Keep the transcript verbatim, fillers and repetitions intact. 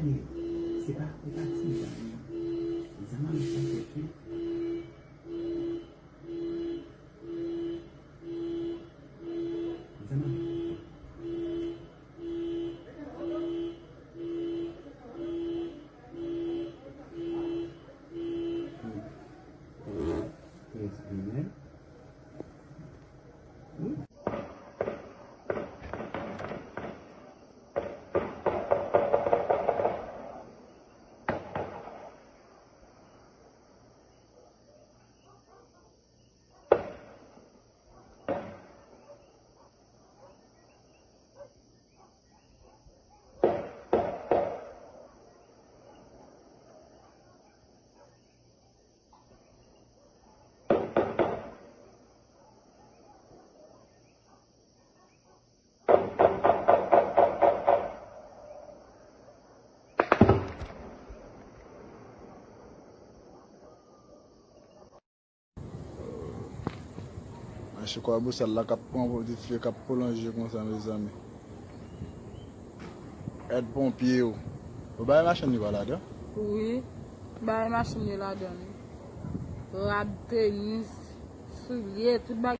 Se pa, se pa ti zam. Zam an sa tèt wi. Zam an. Yes, amen. Mache Kwabosal la k ap pran difye, k ap pwolonje konsa, mezanmi. Èd ponpye yo. Yo bay machann yo pa ladan? Wi, bay machann yo ladan wi. Rad, tenis, soulye, tout bagay.